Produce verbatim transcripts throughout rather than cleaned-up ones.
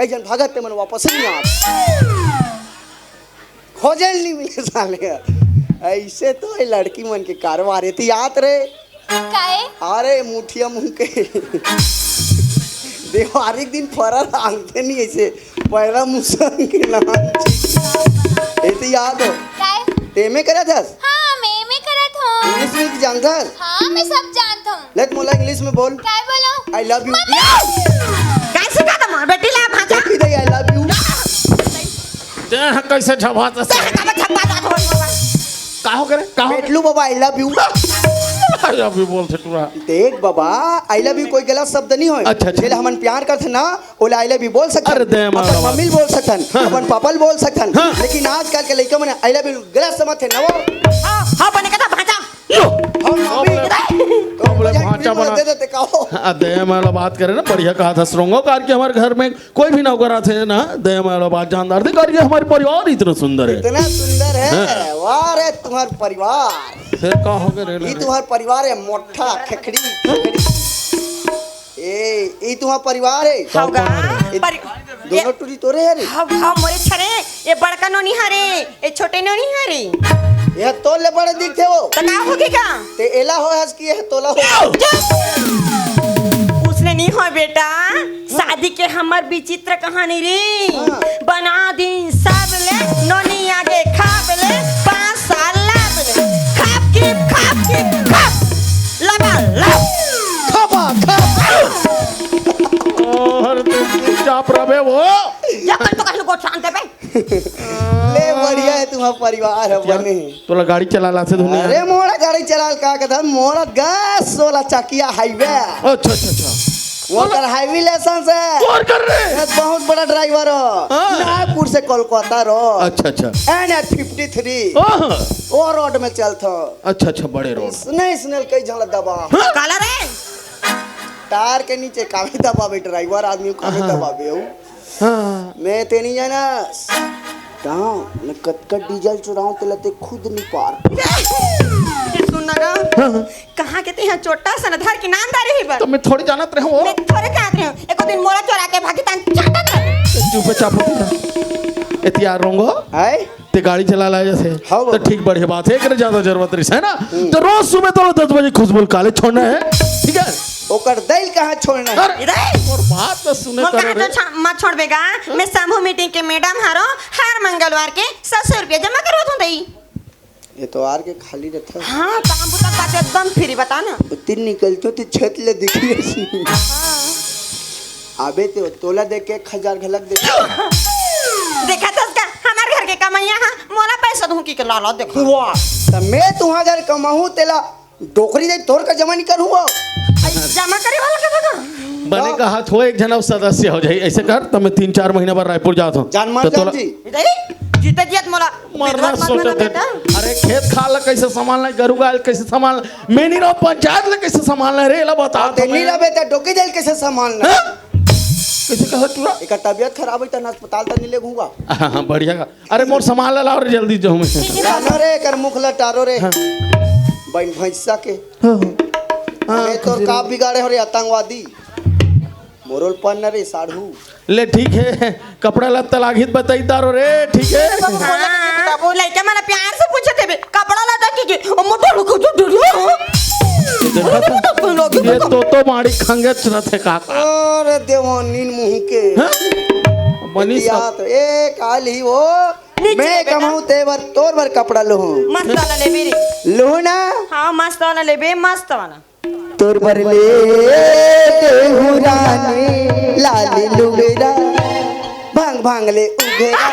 अइसन भागत ते मन वापस नहीं आत। खोजे ल नहीं मिले साले। अइसे तो ये लड़की मन के कारोबार हे। ते याद रे? काहे? अरे मुठिया मुंह के। देवारी के दिन फरा रांधते नहीं अइसे। पैरा मुसंग के नाम। ये तो याद हो। काहे? ते एमे करत हस? हाँ, मैं एमे करत हूँ। इंग्लिश में भी जानत हस? हाँ, मैं सब जानत हूँ। ले त मोला इंग्लिश में बोल। काय बोलो? I love you। मम्मी! काय सिखात हस मोर बेटी ला भांचा? देखी दे, I love you। ते ह कइसे झपात हस? ते ह काबर झपात हस? का हो करे? का हो? पेटलू बाबा, I love you। I love you बोलथे टूरा। देख बाबा, I love you कोई गलत शब्द नहीं होय। अच्छा, अच्छा। जेला हमन प्यार करथन ना, ओला I love you बोल सकथन। अरे दे माँ अपन बाबा। मम्मी ल बोल सकथन, हाँ। अपन पापा ल बोल सकथन। हाँ। लेकिन आजकल के लइका मन I love you गलत समझथे ना वो। हाँ, हाँ, बने कथा भांचा। यो। हाँ, मम्मी। अब ले, तो अब ले उनको भांचा जाके बना। दे देते का हो? हाँ, दे माँ ला बात करे ना, बढ़िया कहा था, सुरंगो कार के हमारे घर में कोई भी नौकर आथे ना, दे माँ ला बात जानदार दे, कार के हमारे परिवार इतना सुंदर है। इतना सुंदर है। हाँ। वाह रे, तुम्हार परिवार। फिर का हो गए रे ये लड़के? तुम्हार परिवार है, मोटा, खेखड़ी, खेखड़ी। ए, ये तुम्हार परिवार है? हाँ गा, ये परि- दोनों टूरी तोरे हरे? हाँ, हाँ, मोरे छरे, ये बड़का नोनी हरे, ये छोटे नोनी हरे। ये तोर ले बड़े दिखथे वो। त का होगे का? ते एला हो हस कि ये तोला हो? उसने नहीं हो बेटा, शादी के हमर विचित्र कहानी रे। हाँ। बना दिन सब ले, नोनी आगे खाब ले, पाँच साल लाब ले। खाब की, खाब की, खाब। लबा, लब। खपा, खप। और तू चुपचाप रहे वो। या कर तो कहलो को शांत है बे। ले, बढ़िया है, तुम्हारा परिवार है, क्या? बने। तोला गाड़ी चला ला से धुने अरे, यार। मोला गाड़ी चला का कथा, मोला गैस वाला चकिया हाईवे। अच्छा, अच्छा, अच्छा। वो कर हाईवे लाइसेंस है। और कर रे। ये बहुत बड़ा ड्राइवर हो। हाँ। नागपुर से कोलकाता रो। अच्छा, अच्छा। N H fifty three। हाँ। वो रोड में चलथो। अच्छा, अच्छा, बड़े रोड। इसने, इसने कई झन ला दबा। हाँ। काला रे? टायर के नीचे कामे दबाबे, ड्राइवर आदमी कामे हाँ। दबाबे हो। हाँ। मैं ते नहीं जानस। कहाँ? मैं कतका डीजल चुराऊं, तेला ते खुद नहीं पार। सुन ना गा। हाँ, हाँ। कहाँ के ते यहाँ चोट्टा सन धर के नाम डारे ही बर। तो मैं थोड़ी जानत रहूं वो। मैं थोड़े जानत रहूं। एको दिन मोला चोरा के भागी तान चाटा था। चुपचाप होती ना। एतिया रोंगो। हाय। ते गाड़ी चला ला जैसे। हाँ तो बाबा। ठीक, बढ़िया बात है, एकरे ज्यादा जरूरत रही है ना। हम्म। तो रोज सुबह तो दस बजे खुशबू काले छोड़ना है, ठीक है? ओकर दई ल कहाँ छोड़ना है? अरे, इधर। और बात तो सुने मोर करो कहा रे। तो छा-, मत छोड़बे गा। मैं समूह मीटिंग के मैडम हरो, हर मंगलवार के सौ सौ रुपया जमा करवा दूं दई। ये तो आर के खाली रहता है। हाँ, काम बुता बात एकदम फ्री बता ना। तीन निकल तो ते छत ले दिखी ऐसी। हाँ। अबे ते तोला देख के एक हजार घलक दे। देखा था उसका, हमारे घर के कमैया हाँ, मोला पैसा दूं की के लाला देखा। वाह, त मैं तुम्हारे घर कमाहूं तेला डोकरी दे तोर का जमा नहीं करूं वो। आई जमा करे वाला का बता। बने कहा थो एक जन अब सदस्य हो जाई, ऐसे कर तो मैं तीन चार महीना बाद रायपुर जात हूँ। जान मार तो जान तोला जी। इधर ही, जीते जियत मोला मरना विधवा मत सोचत बना है। बेटा। अरे खेत खार ला कैसे संभालना है, गरू गाय कैसे संभालना, मैं नहीं रहो पंचायत ला कैसे संभालना है रे, ला बता ते तो नहीं मैं। रहे बेटा, डोकी दे ल कैसे संभालना? हाँ? कैसे कहा तू? एक तबियत खराब है त अस्पताल तक नहीं ले घूंगा। हाँ, हाँ, बढ़िया का। अरे मोर सामान ला लाओ रे, जल्दी जाऊँ मैं। जाना रे, कर मुख ला टारो रे। हाँ। बहन भैंसा के। हाँ, हाँ। हाँ, अरे तोर खुशी का रहो। बिगाड़े हो रे आतंकवादी? मोरोल पन न रे साढ़ू। ले ठीक है, कपड़ा लत्ता लागित बताई दारो रे, ठीक है? बाबू, बोला कि हाँ, बाबू, लइका मन प्यार से पूछत हे बे, कपड़ा लत्ता की के, ओ मोटो लोग को डरियो। देखा था? ये तो तो माड़ी खंगेच न थे काका। अरे देवानीन मुंह के। हाँ? मनीष इतिहास, ए, काल ही वो, नीचे मैं बेटा। कमाऊं ते बर, तोर बर कपड़ा लूं। मस्त वाला लेबे रे। लूं ना? हाँ, मस्त वाला लेबे, मस्त वाला। तोर बर ले देहु रानी लाली लुगरा, भांग भांग ले उघरा।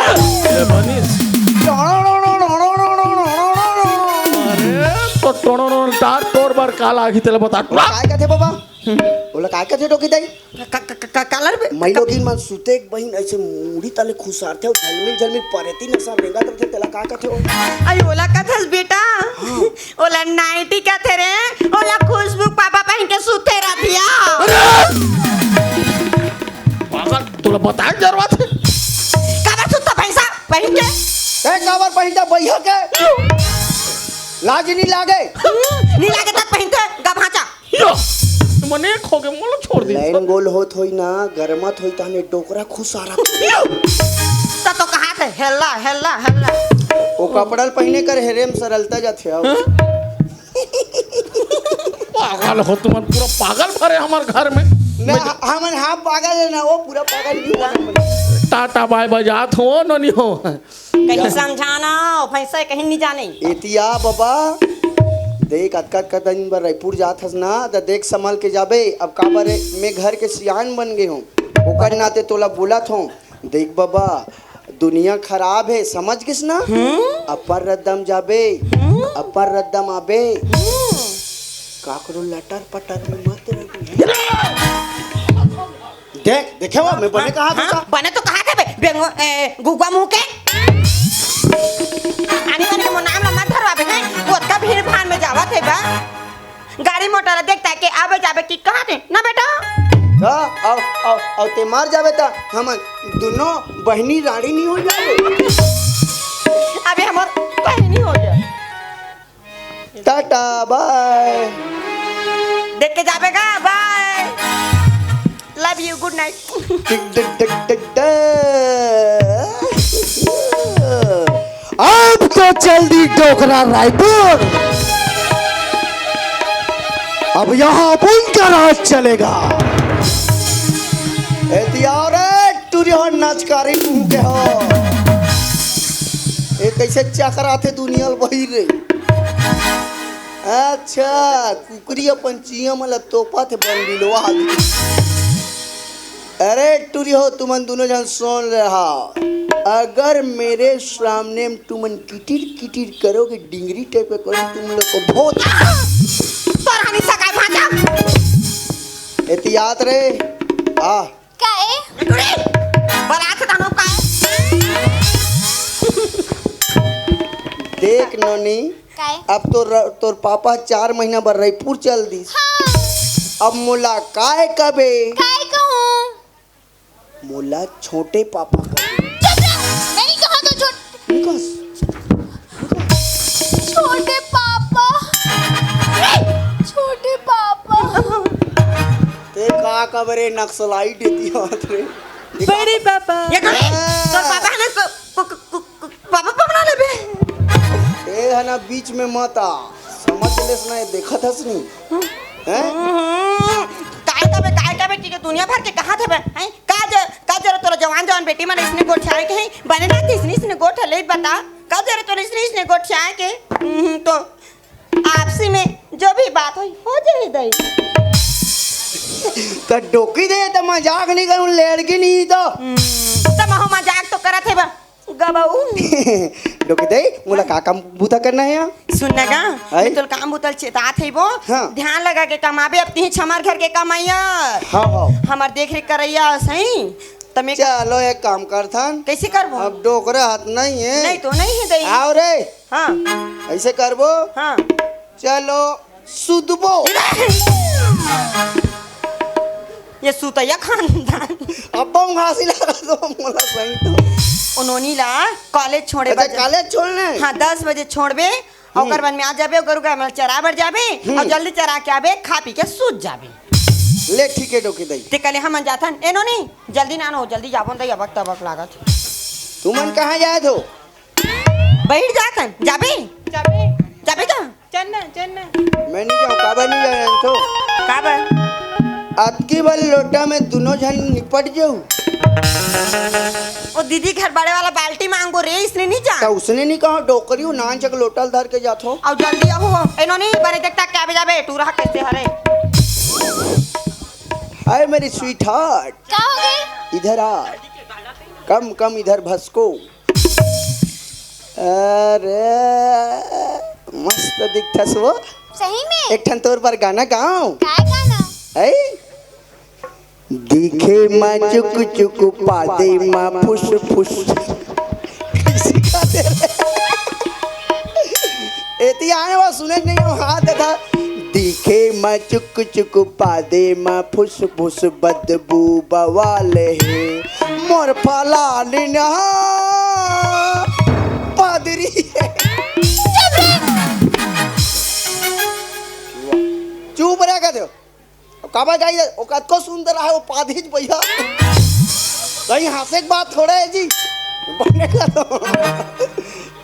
ए मनीष। अरे, तो टोनो टार तोर बर काला आखी तेला बता। काय कथे बाबा? ओला काय कथे डोकी दाई? का, का, का, का, कालर बे? मैं लोग इन मन सुते एक बहिन ऐसे मुड़ी तले खुसारथे अउ झलमिल झलमिल परेती नसा रेंगत रथे, तेला का कथे हो? आई ओला कथस बेटा? हाँ। ओला नाइटी कथे रे, ओला खुशबू पापा पहन के सुते रथिया। अरे! पागल, तोला बताए जरूरत है? काबर सुत्ता भैंसा पहन के? ए, काबर पहिनता बइहा के? लाज नहीं लागे? नहीं लागे तक पहनते, गभाचा। यो, मने एक हो गए, मोला छोड़ दे। लाइन गोल होत होई ना, गरमत होई, तहने डोकरा खुसारा। त तो कहा थे, हेल्ला, हेल्ला, हेल्ला। वो कपड़ा ल पहिने कर हेरे म सरलता जाथे। आओ। पागल हो तुमन, पूरा पागल भरे हमर घर में। ना, हमन हाँ पागल है ना, वो पूरा पागल भी हुआ हमन। टाटा बाय बाय जात हो, नोनी हो। कहीं समझाना, भैंसा कहीं नहीं जाने। एतिया बाबा, देख, अतका अतका दिन बर रायपुर जात हस ना, त देख संभल के जाबे। अब काबर मैं घर के सियान बन गए हूँ, ओकर नाते तोला बोलत हूँ। देख बाबा, दुनिया खराब है, समझ गिस ना? अपर रद्दम जाबे, अपर रद्दम आबे। काकरो लटर पटर में मत रह। देख, देखे हो, मैं बने कहा था। बने तो कहा था बे, बेंगो, ए, गुगवा मुंह के। आनी बानी के मोर नाम ला मत धरवाबे, हैं? वो अतका भीड़ भाड़ में जावत है बा। गाड़ी मोटर देखता के आबे जाबे कि कहा थे ना बेटा? हाँ, आओ, आओ, आओ, ते मार जाबे ता हमन दोनों बहनी रानी नहीं हो जाबे। अबे हमर बहनी हो गया। Tata bye. देख के जाबे गा, बाय। Love you, good night. टिक टिक टिक टिक टिक। अब तो चल दी डोकरा रायपुर, अब यहाँ उनका राज चलेगा। ए दिया रे टूरी हो नचकारी मुंह के हो। ए कैसे चकराथे दुनिया ल बहिर रे। अच्छा, कुकरी अपन चिया मन ल तोपा थे बन बिलवा। अरे टूरी हो, तुमन दोनों जन सुन रहा, अगर मेरे सामने में तुमन किटिर किटिर करोगे, डिंगरी टाइप का करोगे, तुम लोग को बहुत तोर हनी सकाय भांचा। एहतियात रे। आ। काए? बलात दानो काए? देख नोनी, काए? अब तोर तोर पापा चार महीना बर रायपुर चल दिस। हाँ। अब मोला काय कबे? काय कहूँ? मोला छोटे पापा कबे। चुप रह। मैं नहीं कहा तो छोट निकस। छोटे पापा। छोटे पापा। ते का कबरे नक्सलाइट एहतियात रे। बड़े पापा। ये करे? तोर पापा है ना को, को, को, को, को, पापा पकड़ा लेबे। ए है ना बीच में मत आ। समझ लेस ना, ये देखत हस नहीं। हैं? हम्म, काय कबे, काय कबे कि दुनिया भर के कहा थे बे? हैं? का ज-, का जरूरत तोरा जवान जवान बेटी मन इसने गोठियाए के हैं? बने ना इसने इसने गोठ ले बता। का जरूरत तोरा इसने इसने गोठियाए के? हम्म, तो आपसी में जो भी बात होई, हो जाई दई। त डोकी दे त मजाक नहीं करूं, लड़की नहीं तो। त महू मजाक तो करत हे बा, गबाऊ। डोकी दे, मोला का काम बूता करना है यहाँ? सुन ना गा, आई? मैं तोल काम बूतल चेतात हे बो। हाँ। ध्यान लगा के कमाबे, अब तिही छमार घर के कमैया। हाँ, हाँ। हमार देख रेख करैया सही। त मैं चलो एक काम करथन। कैसे करबो? अब डोकरा हाथ नहीं है। नहीं तो नहीं है दई। आओ रे। हाँ। ऐसे करबो। हाँ। चलो सुतबो। ये सुतैया खानदान। अब हम घासी लगा दो मोला सही तो। उन्होंने ला कॉलेज छोड़े अच्छा बजे। कॉलेज छोड़ना है? हाँ, दस बजे छोड़बे। और ओकर बाद में आ जाबे, गरु गाय मन चरा बर जाबे। और जल्दी चरा के आबे, खा पी के सूत जाबे। ले ठीक है डोकी दई। ते कले हमन जाथन, एनो नहीं, जल्दी ना नो, जल्दी जाबो दई, अबक तबक लागत। तुमन कहाँ जाए थो? बैठ जाथन, जाबे? जाबे। जाबे तो? चन्ना, चन्ना। मैं नहीं जाऊँ, काबर नहीं जाए तो। का बा? अतकी बार लोटा में दोनों जन निपट जाऊ। ओ दीदी घर बड़े वाला बाल्टी मांगो रे, इसने नहीं जा। तो उसने नहीं कहा डोकरी हूँ, नान चक लोटा धर के जाथो। और जल्दी आओ, एनो नहीं बरे देखता क्या बे जाबे, टूरा कैसे हरे। हाय मेरी स्वीट हार्ट, का हो गई? इधर आ। कम कम इधर भसको। अरे मस्त दिखथस वो। सही में? एक ठन तोर बर गाना गाओ। काय गाना? ऐ दिखे मा चुक चुक पादे मा फुस फुस। कैसे गाते रे? एती आने वो सुने नहीं हो हाथ था। दिखे मा चुक चुक पादे मा फुस फुस बदबू बवाल है मोर फलानी ना पादरी है। चुप रह कर दो। काबर गाड़ी, वो कतको सुंदर आहे, वो पादिच भैया। कहीं हंसे के बात थोड़ा है जी। बने का तो।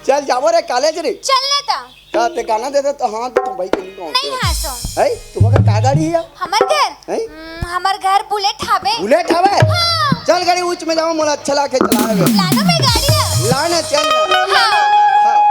चल जाबो रे कॉलेज रे। चल ने ता। का ते गाना दे दे तो हाँ, तो भाई के नहीं गाँव नहीं के। हंसो। है, तुम्हारा का गाड़ी है? हमर घर? हैं? हम्म, हमर घर बुलेट हवे। बुलेट हवे? हाँ। चल गाड़ी ऊंच में जाओ, मोला अच्छा लागे चलावे। लानो मैं गाड़ी है। लाना चल। हाँ। हाँ।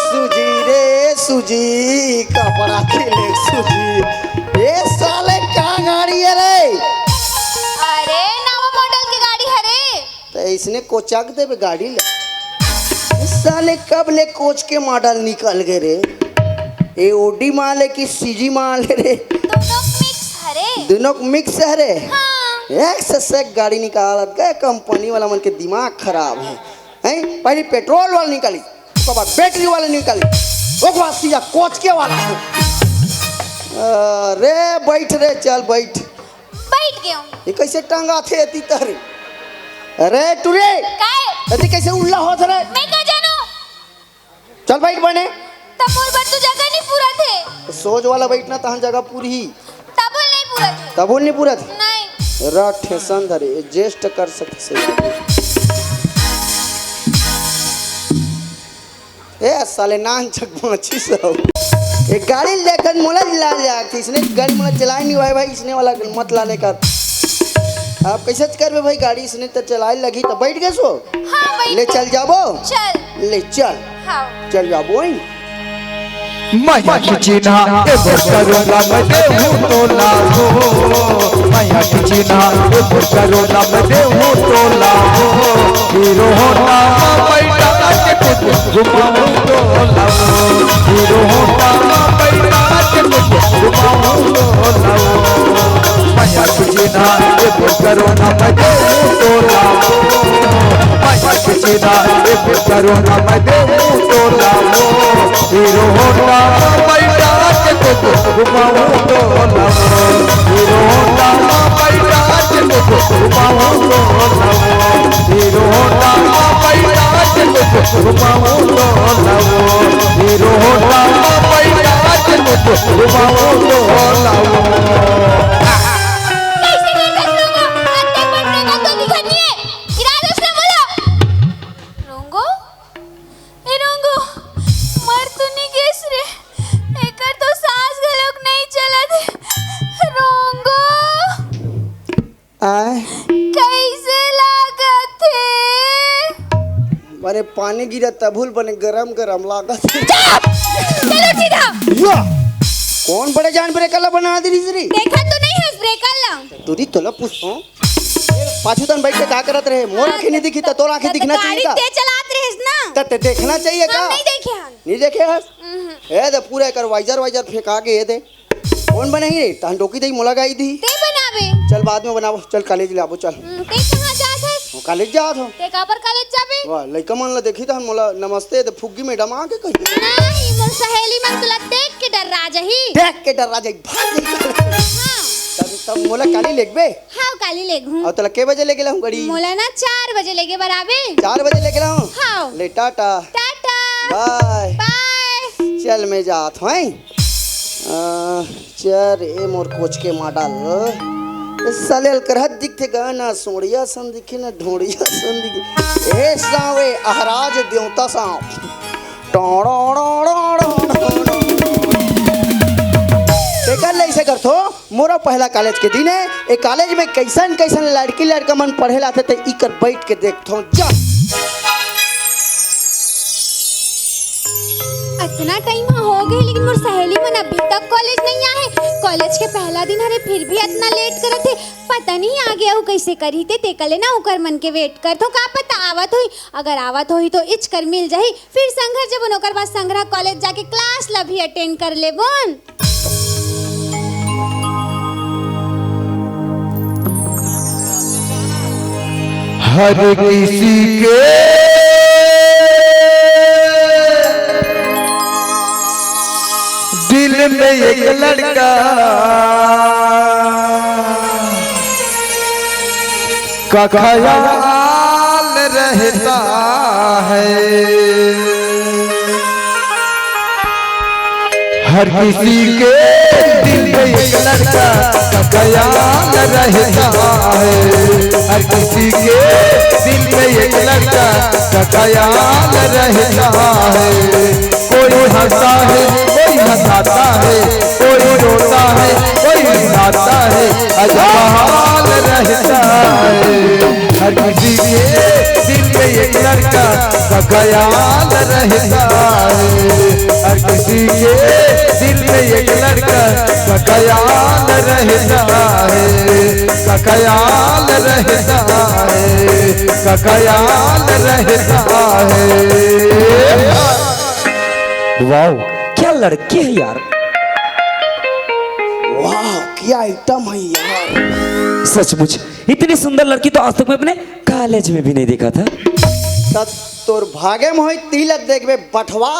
सूजी रे सूजी, कपड़ा के ले सूजी। ए साले, का गाड़ी है रे? अरे, नवा मॉडल के गाड़ी हरे। त इसने कोचक देबे गाड़ी ले। ए साले, कब ले कोच के मॉडल निकल गए रे? ए ओडी माल है कि सीजी माल है रे? दोनों मिक्स हरे। दोनों मिक्स हरे? हाँ। एक से एक गाड़ी निकालत गए, कंपनी वाला मन के दिमाग खराब है। हैं? पहले पेट्रोल वाला निकाली, ओकर बाद बैटरी वाला निकाली, ओकर बाद सीधा कोचके वाला। अरे बैठ रे, चल बैठ। बैठ गयो। ये कैसे टंगा थे एती तरे? अरे टुरे, काय? एती कैसे उल्ला होत रे? मैं का जानू? चल बैठ बने। तब मोर बर तो जगह नहीं पूरा थे। सोच वाला बैठना, तहन जगह पूरी। तबो नहीं पूरा थे। तबो नहीं पूरा थे। नहीं। रा ठेसन धरे, एडजस्ट कर सकते से। ए साले, नान चक माची सब। एक गाड़ी लेकर मोला ला जा, इसने गाड़ी मोला चलाए नहीं हुआ है भाई, इसने वाला मत लाने का। आप कैसे करबे भाई, गाड़ी इसने तो चलाए लगी तो बैठ गए सो। हाँ, बैठ ले गए। चल जाबो। चल। ले चल। हाँ। चल जाबो, हैं? मैं किचिना ए बोल करूँगा मैं देहूँ तो लाओ। मैं किचिना ए बोल करूँगा मैं देहूँ तो लाओ। हीरो होंडा में बैठा के कुछ घुमाऊँ तो लाओ। हीरो होंडा में बैठा के कुछ घुमाऊँ तो लाओ। मैं किचिना ए बोल करूँगा मैं देहूँ तो लाओ। मैं किचिना ए बोल करूँगा मैं देहूँ तो लाओ। हीरो होंडा में बैठा के तुझको घुमाऊं तो लाओ। हीरो होंडा में बैठा के तुझको घुमाऊं तो लाओ। हीरो होंडा में बैठा के तुझको घुमाऊं तो लाओ। हीरो होंडा में बैठा के तुझको घुमाऊं तो लाओ। कैसे नहीं कर लूंगा? अंधे पटने का तो दिखा नहीं है। इराज उसने बोला। रोंगो? ए रोंगो, मर तो नहीं गेस रे। एकर तो सांस घलोक नहीं चलत हे। रोंगो, आय। कैसे लागत हे? अरे पानी गिरा तभुल बने गरम गरम लागत हे। चुप! चलो सीधा। या! कौन बड़े जान ब्रेकर ला बना दे रही रे? देखा तो नहीं हस ब्रेकर ला। दूरी तोला पूछो। पाछू तन बैठ के का करत रहे? मोर आँखें नहीं दिखी, त तोर आँखें त दिखना चाहिए गाड़ी का? ते चलात रहेस ना। त ते देखना चाहिए हम का? नहीं देखे हन। नहीं देखे हस? हम्म। ए दे, पूरा एकर वाइजर वाइजर फेंका के ये दे। कौन बनाही रे? तहन डोकी दई, मोला गाई दी। ते बनाबे। चल बाद में बनाबो, चल कॉलेज ले आबो, चल। हम्म, ते कहाँ जात हस? वो कॉलेज जात हो। ते काबर कॉलेज जाबे? वाह, लइका मन ला देखी तहन मोला नमस्ते दे, फुग्गी मैडम आ के कही। नहीं, मोर सहेली मन तोला देख के डर्रा जाही। देख के डर्रा जाही, भाग जाही। हाँ। तब, तब मोला काली लेगबे? हाँ, काली लेगहूँ। अउ तोला के बजे लेगे लाहूँ गाड़ी? मोला ना चार बजे लेगे बर आबे। चार बजे लेगे लाहूँ? हाँ। ले टाटा। टाटा। बाय। बाय। चल मैं जात हूँ, हैं? आ, चल ए मोर कोच के मॉडल। ए साले अलकरहत दिखथे गा, ना सोड़िया सन दिखे, ना ढोड़िया सन दिखे। ए सावे अहराज देवता साव। टोड़ो, टोड़ो, टोड़ो, टोड़ो। तेकर ले इसे करथो। मोरो पहला कॉलेज के दिन हे। ए कॉलेज में कइसन कइसन लड़की लड़का मन पढ़े ला आथे, ते इकर बैठ के देखथों। जा। अतना टाइम ह हो गए, लेकिन मोर सहेली मन अभी तक कॉलेज नहीं आए। कॉलेज के पहला दिन हरे, फिर भी अतना लेट करत हे। पता नहीं आगे अउ कइसे करही, ते तेकर ले ना ओकर मन के वेट करथों। का पता आवत होही, अगर आवत होही तो इच कर मिल जाही। फिर संघर जबन ओकर बाद संघरा कॉलेज जाके क्लास ला भी अटेंड कर लेबोन। हर किसी के दिल में एक लड़का का ख्याल रहता है। हर किसी के दिल में एक लड़का का ख्याल रहता है। हर किसी के दिल में एक लड़का का ख्याल रहता है। कोई हंसता है, कोई हंसाता है, कोई रोता है, कोई रुलाता है, अजब हाल रहता है। हर किसी के दिल में एक लड़का का ख्याल रहता है। हर किसी के दिल में एक लड़का का ख्याल रहता है, का ख्याल रहता है, का ख्याल रहता है। वाह, क्या लड़की है यार। वाह, क्या आइटम है यार। सचमुच इतनी सुंदर लड़की तो आज तक मैं अपने कॉलेज में भी नहीं देखा था। तब तोर भागे में होई, तिलक देखबे बठवा।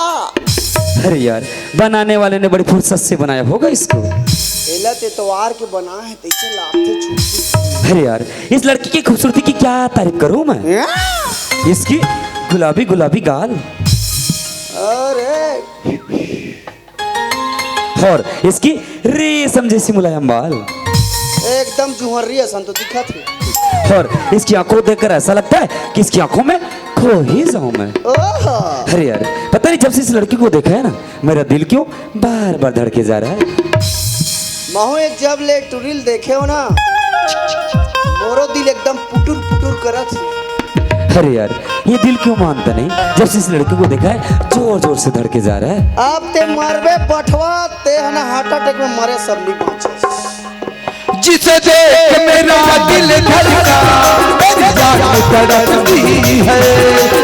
अरे यार, बनाने वाले ने बड़ी फुर्सत से बनाया होगा इसको। एला ते तोवार के बना है, तैसे लागथे छुट्टी। अरे यार, इस लड़की की खूबसूरती की क्या तारीफ करूं मैं। हाँ? इसकी गुलाबी गुलाबी गाल। अरे और इसकी रेशम जैसी मुलायम बाल। एकदम जुहर्री असन तो दिखत है। और इसकी आंखों को देखकर ऐसा लगता है कि इसकी आंखों में खो ही जाऊं मैं। ओहो। अरे यार, पता नहीं जब से इस लड़की को देखा है ना, मेरा दिल क्यों बार बार धड़के जा रहा है। महू एक जब ले टुरिल देखे हो ना, मोरो दिल एकदम पुटुर पुटुर करत है। अरे यार, ये दिल क्यों मानता नहीं? जब से इस लड़की को देखा है, जोर जोर से धड़के जा रहा है। अब ते मरबे बठवा, ते है ना हार्ट अटैक में मरे, सब नहीं बाँचे। जिसे देख मेरा दिल धड़का, मेरी जान तड़पती है।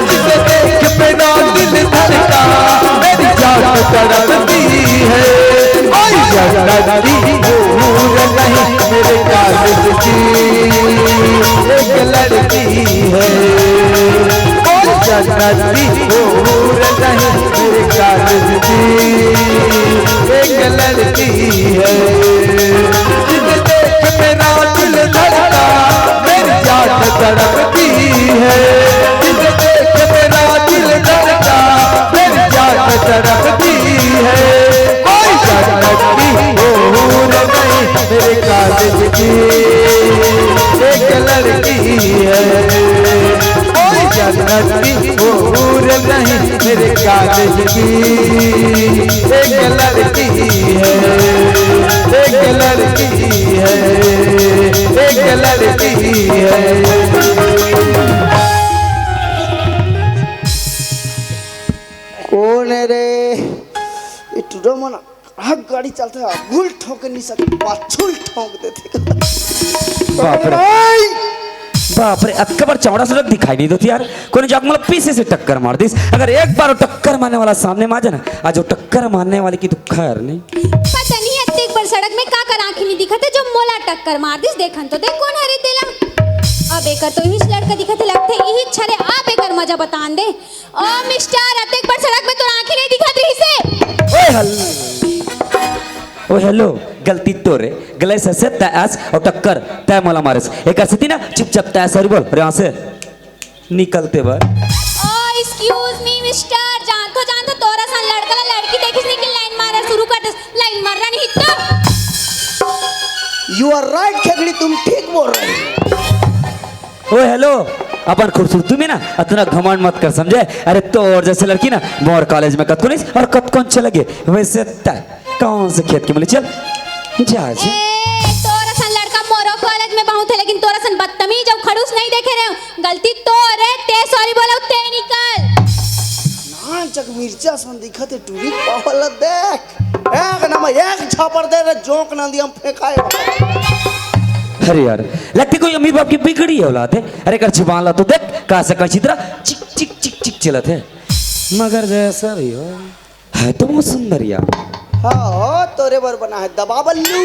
जिसे देख मेरा दिल धड़का, मेरी जान तड़पती है। कोई जन्नती हूर नहीं मेरे कॉलेज की एक लड़की है। कोई जन्नती हूर नहीं मेरे कॉलेज की एक लड़की है। जिसे देख मेरा दिल धड़का, मेरी जान तड़पती है। जिसे देख मेरा दिल धड़का, मेरी जान तड़पती है। कोई जन्नती हूर नहीं मेरे कॉलेज की एक लड़की है। कोई जन्नती हूर नहीं मेरे कॉलेज की एक लड़की है, एक लड़की है, एक लड़की है। कौन है रे? ये टुरा मन, हाँ, गाड़ी चलता है, गुल ठोक नहीं सकते, पाछुल ठोक देते। बाप रे। भाई! बाप रे, अतका बड़ चौड़ा सड़क दिखाई नहीं देती यार। कोने जाके मतलब पीछे से टक्कर मार दिस। अगर एक बार वो टक्कर मारने वाला सामने में आ जाए ना, आज वो टक्कर मारने वाले की तो खैर नहीं। पता नहीं अतेक बड़ सड़क में का कर आँखी नहीं दिखत है जो मोला टक्कर मार दिस। देखन तो देख कोन हरे तेला। अब एकर तो इही लड़का दिखत है लगथे, इही छरे आप एकर मजा बतान दे। ओ मिस्टर, अतेक बड़ सड़क में तोर आँखी नहीं दिखत रहिस हे। ओए हल-, ओ हेलो, गलती तोरे, गलत से तैं आस और टक्कर तैं मोला मारेस। एकर सेती ना चुपचाप तैं sorry बोल, अरे यहाँ से निकलते बर। ओ excuse me mister, जानथो जानथो तोर असन लड़का ला लड़की देखिस नहीं कि लाइन मारे शुरू कर देस, लाइन मारना नहीं तो। You are right खेकड़ी, तुम ठीक बोल रहे हो। ओ हेलो, अपन खूबसूरती में ना अतना घमंड मत कर, समझे? अरे तोर जैसे लड़की ना मोर कॉलेज में कतको नहीं और कतको चले गे। वैसे तैं कौन से खेत के मिली? चल जा, जा। ए, तोर असन लड़का मोरो कॉलेज में बहुत है, लेकिन तोर असन बदतमीज अउ खड़ूस नहीं देखे रहे हो। गलती तोर हे, तैं sorry बोले, तैं निकल। नान चक मिर्चा सन दिखत है, टूरी पावल देख। एक नंबर, एक झापड़ दे रे, जोंक नंदी हम फेंकाए। अरे यार, लगथे कोई अमीर बाप की बिगड़ी औलाद है। अरे एकर जुबान ला तो देख, का से का चितरा चिक चिक चिक चिक चलत है। मगर जैसा भी हो, है तो बहुत सुंदर यार। हाँ, तोरे बर बना है दबा बल्लू।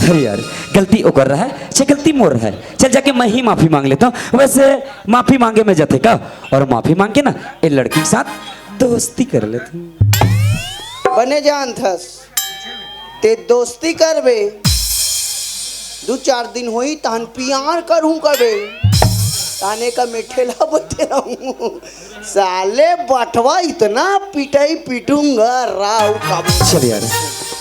अरे यार, गलती ओकर रहा है, चाहे गलती मोर रहा है, चल जाके मैं ही माफी मांग लेता हूँ। वैसे माफी मांगे में जाते का, और माफी मांग के ना, ए लड़की के साथ दोस्ती कर लेता हूँ। बने जानथस, ते दोस्ती करबे, दू चार दिन होई, तहन प्यार करहूं कबे, ताने का मेठे ला बते रहूं। साले बटवा इतना पिटाई पीटूंगा, राव का। चल यार,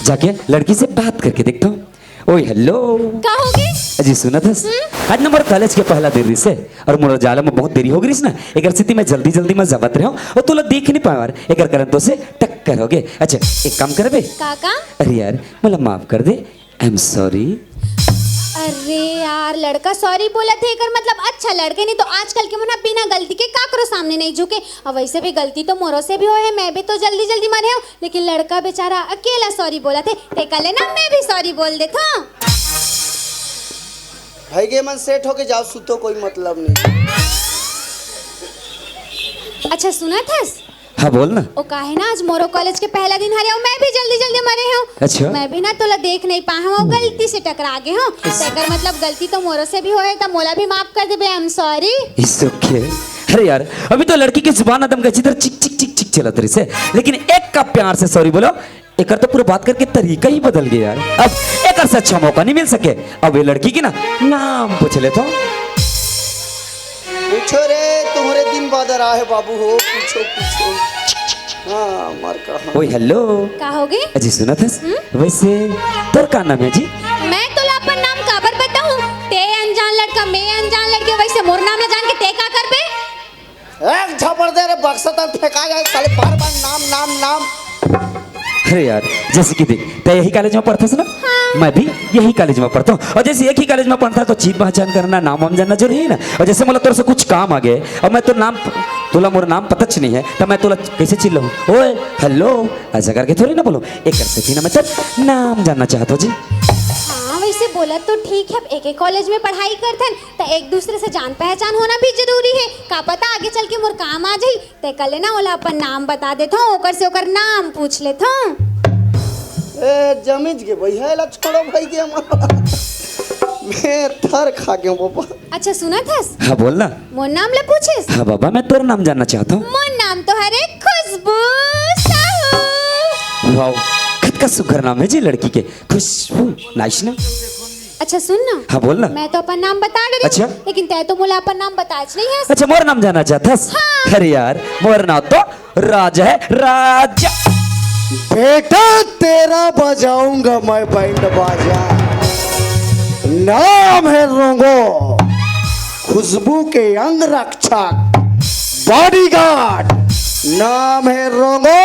जाके लड़की से बात करके देखता हूँ। ओए हेलो। का होगे? अजी सुनत हस, आज ना मोर कॉलेज के पहला दिन रिसे, और मोर जाला में बहुत देरी हो गई ना, एकर सेती मैं जल्दी जल्दी में जावत रहे हूँ और तोला देख नहीं पाया यार, एकर कारण तो से टक्कर हो गए। अच्छा, एक काम करबे? का का? अरे यार, मला माफ कर दे, आई एम सॉरी। अरे यार, लड़का सॉरी बोलत हे, एकर मतलब अच्छा लड़के नहीं तो आजकल के मन ह बिना गलती के काकरो सामने नहीं झुके। अब वैसे भी गलती तो मोरो से भी होए हे, मैं भी तो जल्दी जल्दी मरे हूँ, लेकिन लड़का बेचारा अकेला सॉरी बोलत हे, ते कहले ना मैं भी सॉरी बोल देत हूँ। भाई के मन सेट होके जाओ, सुतो, कोई मतलब नहीं। अच्छा सुनत हस? हाँ बोल ना। ओ काहे ना, आज मोरो कॉलेज के पहला दिन हरे, अउ मैं भी जल्दी जल्दी मरे हूँ। अच्छा। मैं भी ना तोला देख नहीं पाए हूँ, गलती से टकरा गए हूँ। तेकर मतलब गलती तो मोरो से भी होए, त मोला भी माफ कर देबे, आई एम सॉरी। इट्स ओके। अरे यार, अभी तो लड़की की जुबान एकदम गचिदर चिक चिक चिक चिक चलत रही से, लेकिन एक का प्यार से सॉरी बोलो, एकर तो पूरा बात करके तरीका ही बदल गया यार। अब एकर से अच्छा मौका नहीं मिल सके। अब ये लड़की की ना नाम पूछ लेता हूँ। पूछो रे, तुम्हारे दिन बादर आहे बाबू हो, पूछो पूछो। हाँ, मर कहा। ओए हेलो। का होगे? अजी सुनत हस, वैसे तोर का नाम है जी? मैं तोला अपन नाम काबर बताऊं? ते अनजान लड़का, मैं अनजान लड़के, वैसे मोर नाम ला जान के ते का करबे? एक झापड़ दे रे, बक्सा तन फेंका जाए साले, बार बार नाम नाम नाम। अरे यार, जैसे कि देख, तै यही कॉलेज में पढ़थस ना? मैं भी यही कॉलेज में पढ़ता हूँ। और जैसे एक ही कॉलेज में पढ़ता है तो चीन पहचान करना, नाम वाम जानना जरूरी है ना। और जैसे मोला तोर से कुछ काम आ गए और मैं तो नाम, तोला मोर नाम पता च नहीं है, तो मैं तोला कैसे चिल्लाऊँ? ओए, हेलो, ऐसा करके थोड़ी ना बोलो। एक कर सकी ना, मैं तो नाम जानना चाहता हूँ जी। हाँ, वैसे बोला तो ठीक है, अब एक एक कॉलेज में पढ़ाई करथन, त एक दूसरे से जान पहचान होना भी जरूरी है। का पता आगे चल के मोर काम आ जाई। ते कले ना ओला अपन नाम बता देथो, ओकर से ओकर नाम पूछ लेथो। ए, जमीज के भैया, एला छोड़ो भाई के हमारा। मैं थर खा गया बाबा। अच्छा सुनत हस? हाँ बोल ना। मोर नाम ला पूछिस? हाँ बाबा, मैं तोर नाम जानना चाहता हूँ। मोर नाम तो हरे खुशबू साहू। वाओ, कतका सुघर नाम है जी लड़की के, खुशबू। नाइस ना। अच्छा सुन ना। हाँ बोल ना। मैं तो अपन नाम बता डरे हूँ, अच्छा। लेकिन तै तो मोला अपन नाम बताच नहीं है। अच्छा, मोर नाम जानना चाहता हस? अरे यार, मोर नाम तो राज है, राज। बेटा, तेरा बजाऊंगा मैं बैंड बाजा। नाम है रोंगो, खुशबू के अंग रक्षक, बॉडीगार्ड। नाम है रोंगो,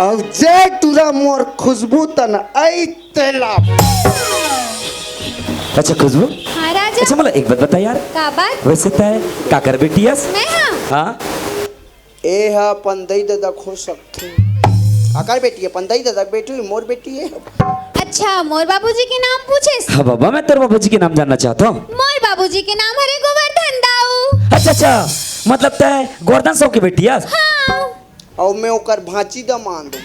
और जय टूरा मोर खुशबू तन आई तेला। अच्छा खुशबू, हाँ राजा। अच्छा मोला एक बात बता यार, का बात? वैसे तै काकर बेटी हस? मैं हाँ। हाँ। ए हा अपन दई ददा हो सकथे। काकर बेटी है? अपन दई ददा के बेटी हुई, मोर बेटी है। अच्छा, मोर बाबूजी के नाम पूछिस? हाँ बाबा, मैं तोर बाबूजी के नाम जानना चाहता हूँ। मोर बाबूजी के नाम हरे गोवर्धन दाऊ। अच्छा अच्छा, मतलब तै गोवर्धन साहू की बेटी हस? हाँ। और मैं ओकर भांची दमांद हूँ।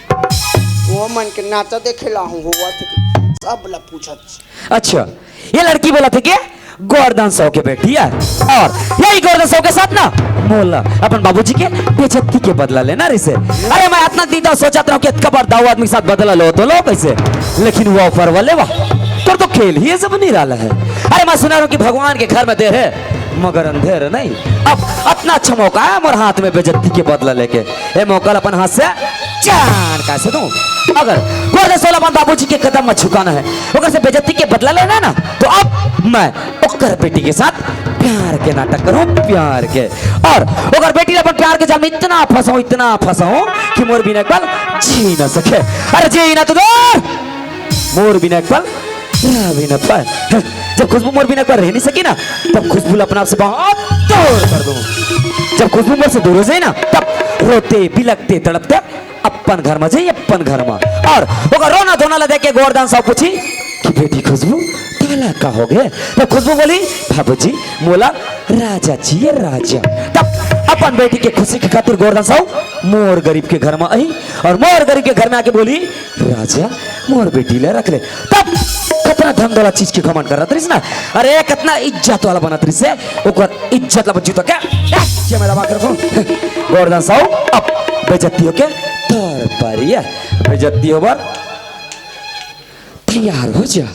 वो मन के नाचा देखे ला हूँ, हुआ थे कि सब ला पूछत। अच्छा, ये लड़की बोला थे कि गोवर्धन साहू के बेटी है, और यही गोवर्धन साहू के साथ ना मोला अपन बाबूजी के बेइज्जती के बदला लेना रहिसे। अरे मैं इतना दिन तक सोचत रहा हूँ कि इतना बार दाऊ आदमी के साथ बदला लो तो लो कैसे, लेकिन वो ऑफर वाले वाह, तोर तो खेल ही ये सब नहीं रहा है। अरे मैं सुना रहा हूँ कि भगवान के घर में देर है मगर अंधेर नहीं। अब इतना अच्छा मौका है मोर हाथ में बेइज्जती के बदला लेके, ये मौका ला अपन हाथ से जान कैसे दूं? अगर गोवर्धन साहू ला अपन बाबूजी के कदम में झुकाना है, ओकर से बेइज्जती के बदला लेना है ना, तो अब मैं ओकर बेटी के साथ प्यार के नाटक करूं, प्यार के। और ओकर बेटी ला अपन प्यार के जाल में इतना फंसाऊं, इतना फंसाऊं कि मोर बिना एक पल जी ना सके। अरे जी ना तो दूर, मोर बिना एक पल रह भी ना पाए। जब खुशबू मोर बिना एक पल रह नहीं सकी ना, तब खुशबू ला अपने आप से बहुत दूर कर दूं। जब खुशबू मोर से दूर हो जाए ना, तब रोते, बिलकते, तड़पते अपन घर में जाई, अपन घर में। और ओकर रोना धोना ला देख के गोवर्धन साहू पूछी कि बेटी खुशबू, तोला का हो गए? तब खुशबू बोली, बाबूजी, मोला राजा चाहिए, राजा। तब अपन बेटी के खुशी के खातिर गोवर्धन साहू मोर गरीब के घर में आई और मोर गरीब के घर में आके बोली, राजा, मोर बेटी ला रख ले। तब कतना धन दौलत चीज के घमंड करत रहिस ना, अरे कतना इज्जत वाला बनत रहिस हे, ओकर इज्जत ला बच्ची तो क्या, क्या मेरा बात रखो, गोवर्धन साहू अब बेइज्जती होके तोर पारी हे, बेइज्जती होबर तैयार हो जा।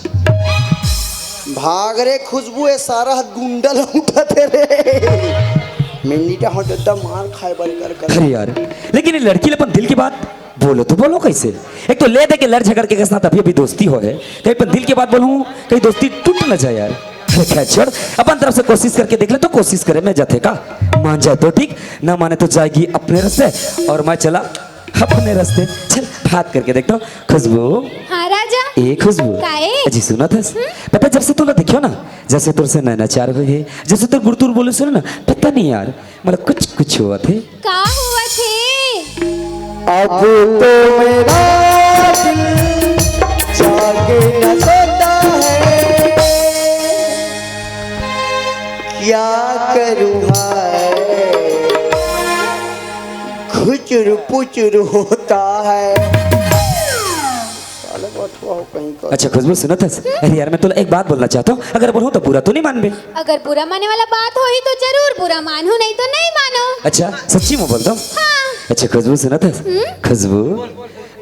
भाग रे खुशबू, ये सारा गुंडा ल उठाथे रे। मिन्नीटा हो जद्दा मार खाए बर कर कर। अरे यार, लेकिन ये लड़की ल अपन दिल की बात बोलो तो बोलो कैसे? एक तो ले दे के लड़ झगड़ के साथ अभी अभी दोस्ती हो है, कहीं अपन दिल की बात बोलूं, कहीं दोस्ती टूट ना जाए यार। अरे खैर छोड़, अपन तरफ से कोशिश करके देख ले, तो कोशिश करे मैं जाथे का, मान जाए तो ठीक, ना माने तो जाएगी अपने रास्ते और मैं चला अपने रास्ते। चल बात करके देखता हूँ। खुशबू। हाँ राजा। ए खुशबू। काए? अजी सुनत हस? पता जब से तोला देखियो ना, जैसे तोर से नैना चार हुए है, जैसे तोर गुरतुर बोले सुनो ना, पता नहीं यार, मतलब कुछ कुछ हुआ थे। का हुआ थे? अब तो मेरा दिल जागे न सोता है, क्या करूँ हाय, खुचुर पुचुर होता है। साले बथुआ हो कहीं का। अच्छा खुशबू सुनत हस? अरे यार मैं तोला एक बात बोलना चाहता हूँ, अगर बोलूँ तो बुरा तो नहीं मानबे? अगर बुरा माने वाला बात होही तो जरूर बुरा मानहूँ, नहीं तो नहीं मानो। अच्छा सच्ची में बोल दो। हाँ। अच्छा खुशबू सुनत हस? खुशबू,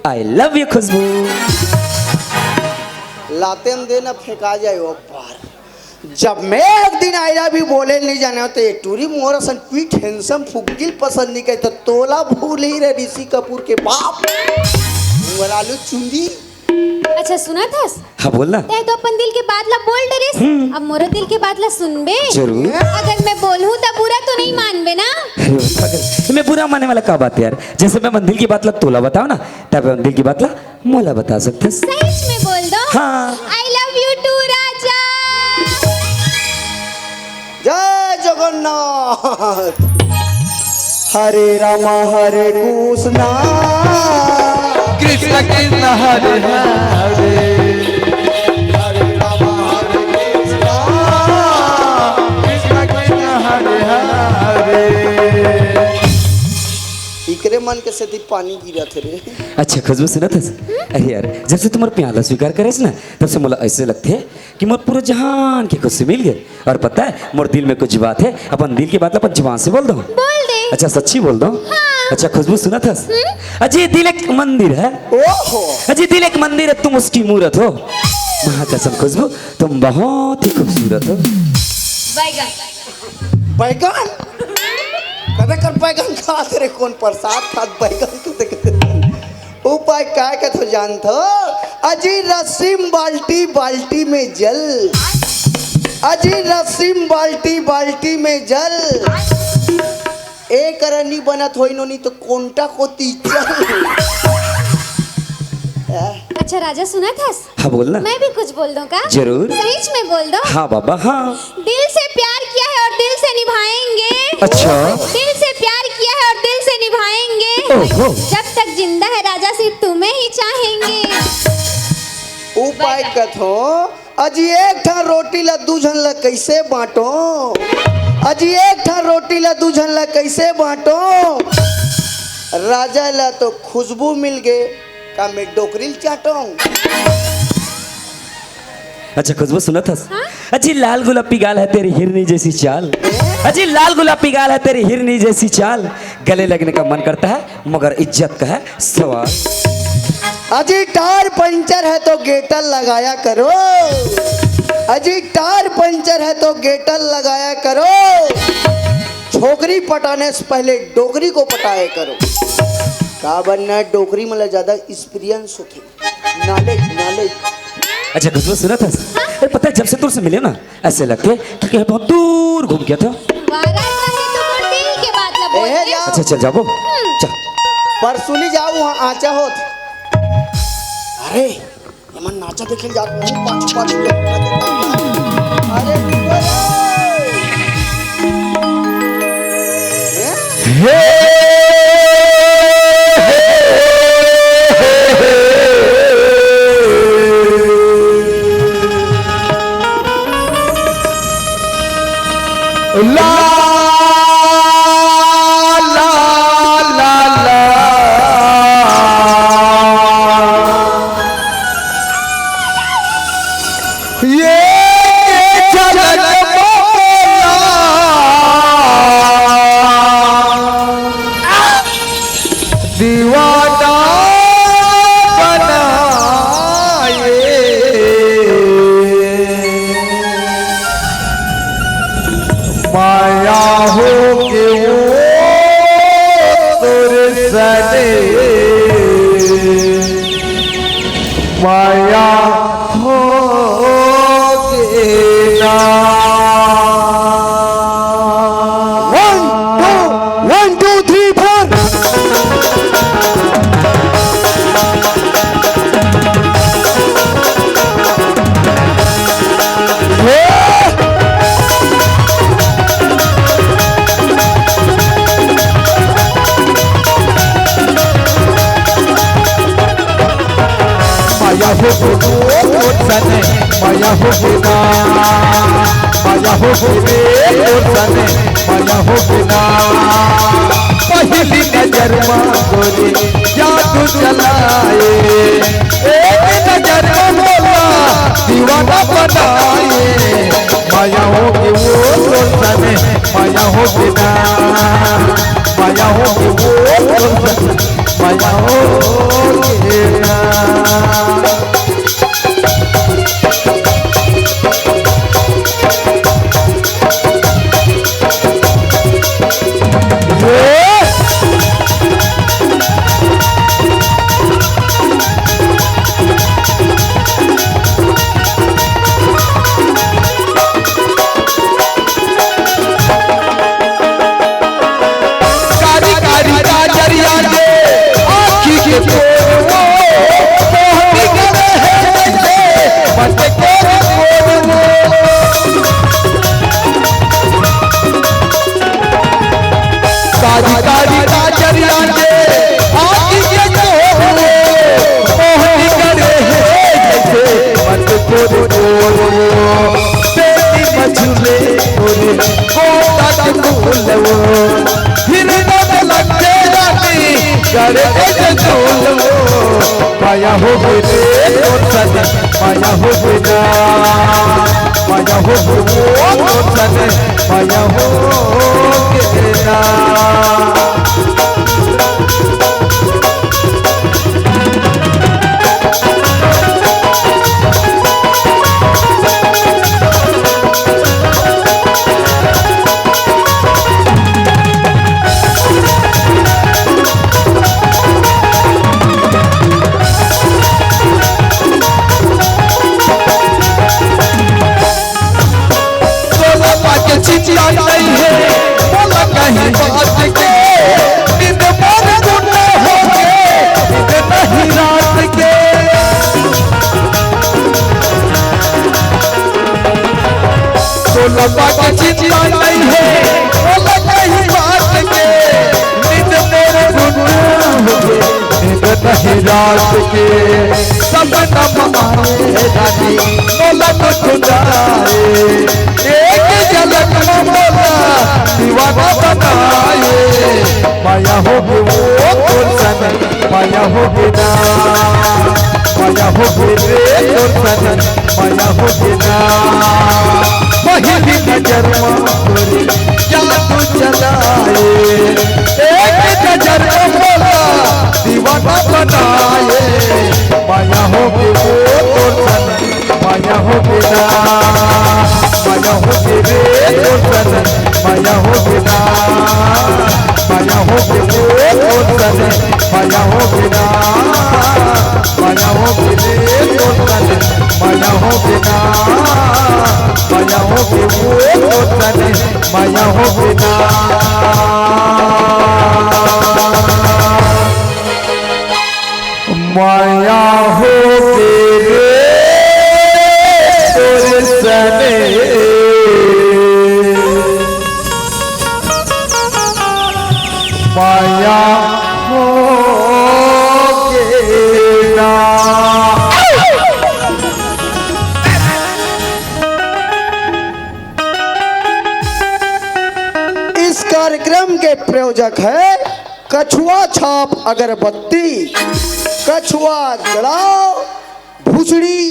I love you खुशबू। लाते में देना फेंका जाए वो पार। जब मैं एक दिन I love you बोले नहीं जाने होते, ये टूरी मोर असन क्यूट हैंडसम फुग्गिल पसंद नहीं करे, तो तोला भूल ही रहे ऋषि कपूर के बाप। मोर आलू चुंदी। अच्छा सुनत हस? हाँ बोल ना। तै तो अपन दिल के बात ला बोल डरिस, अब मोरो दिल के बात ला सुनबे? जरूर। अगर मैं बोलूँ तो बुरा तो नहीं मानबे ना? अरे पागल, मैं बुरा माने वाला का बात है यार? जैसे मैं अपन दिल की बात ला तोला बताओ ना, तब अपन दिल की बात ला मोला बता सकते हैं। सच में बोल दो। हाँ। I love you too राजा। जय जगन्नाथ। हरे राम हरे कृष्णा। कृष्ण कृष्ण हरे हरे। हरे राम हरे कृष्णा। कृष्ण कृष्ण हरे हरे। इकरे मन के सेती पानी गिरत हे रे। अच्छा खुशबू सुनत हस? अरे यार जब से तुम्हार प्याला स्वीकार करे ना, तब से मोला ऐसे लगथे कि मोर पूरा जहान के खुशी मिल गए। और पता है मोर दिल में कुछ बात है, अपन दिल की बात अपन जुबान से बोल दो। बोल दे। अच्छा सच्ची बोल दो। हाँ। अच्छा खुशबू सुनत हस? अजी दिल एक मंदिर है। ओहो। अजी दिल एक मंदिर है, तुम उसकी मूरत हो। माँ कसम खुशबू, तुम बहुत ही खूबसूरत हो। बैगन। बैगन? कबे कर बैगन खात रे, कौन प्रसाद खात बैगन खात रे? उपाय काय कथो जानथो? अजी रसीम बाल्टी, बाल्टी में जल। अजी रसीम बाल्टी, बाल्टी में जल। ए करा नी बनत होई नोनी तो कोंटा कोती चल। अच्छा राजा सुनत हस? हाँ बोल ना। मैं भी कुछ बोल दूं का? जरूर। सहीच में बोल दो। हाँ बाबा हाँ। दिल से प्यार किया है और दिल से निभाएंगे। अच्छा। दिल से प्यार किया है और दिल से निभाएंगे। ओहो। जब तक जिंदा है राजा सिर्फ तुम्हें ही चाहेंगे। उपाय कथो, अजी एक ठा रोटी ला दू झन ला कैसे बांटो? अजी एक ठा रोटी ला दू झन ला कैसे बांटो? राजा ला तो खुशबू मिल गे, का मैं डोकरी ल चाटो? अच्छा खुशबू सुनत हस? हाँ? अजी लाल गुलाबी गाल है तेरी हिरनी जैसी चाल। अजी लाल गुलाबी गाल है तेरी हिरनी जैसी चाल। गले लगने का मन करता है मगर इज्जत का है सवाल। अजी टायर पंचर है तो गेटर लगाया करो। अजी टायर पंचर है तो गेटर लगाया करो। छोकरी पटाने से पहले डोकरी को पटाया करो। का बनना डोकरी मतलब ज्यादा एक्सपीरियंस होती। Knowledge, knowledge. अच्छा खुशबू सुनत हस? अरे पता है जब से तुमसे मिले ना ऐसे लगथे कि कहीं बहुत दूर घूम के था। वाह राजा, ये तो मोर दिल के बात ला बोल दे। अच्छा चल जाबो। चल। परसुली जाऊ वहाँ आचा होत। अरे एमन नाचा देखे जात हूँ पाछू पाछू। अरे हे माया होगे ना। One, two, one, two, three, four। माया होगे ना, माया होगे ना, माया होगे रे तोर सने, माया होगे ना। पहिली नजर मा गोरी जादू चलाए, एक नजर मा मोला दीवाना बनाए। माया होगे वो तोर सने, माया होगे ना, माया होगे वो तोर सने, माया होगे ना। कारी कारी काजरिया के आँखी के कोरवो, मोहनी गले हे जैसे मत कोर कोरवो। कारी कारी काजरिया के आँखी के कोरवो, मोहनी गले हे जैसे मत कोर कोरवो। बेटी मछुले तोरे गोदा के फूलवो, हिरदा में लगे रानी गले के फूलवो। माया होगे रे तोर सने, माया होगे ना, माया होगे वो तोर सने, माया होगे ना। तोला पाके चिंता नहीं है, मोला कहीं बात के, नींद मोर गुंडा होगे, नींद नहीं रात के। तोला पाके चिंता नहीं है, मोला कहीं बात के, नींद मोर गुंडा होगे, नींद नहीं रात के। सपना में आए रानी, मोला तो खुदाए, एक झलक में मोला दीवाना बनाए। माया होगे वो तोर सने, माया होगे ना, माया होगे रे तोर सने, माया होगे ना। पहिली नजर मा तोरे जादू चलाए, एक नजर मा मोला दीवाना बनाए। माया होगे वो तोर सने, माया होगे ना, माया होगे रे तोर सने, माया होगे ना, माया होगे वो तोर सने, माया होगे ना, माया होगे रे तोर सने, माया होगे ना, माया होगे वो तोर सने, माया होगे ना। माया होगे रे तोर सने, माया होगे ना। इस कार्यक्रम के प्रायोजक है कछुआ छाप अगरबत्ती, कछुआ जलाओ, भुसड़ी।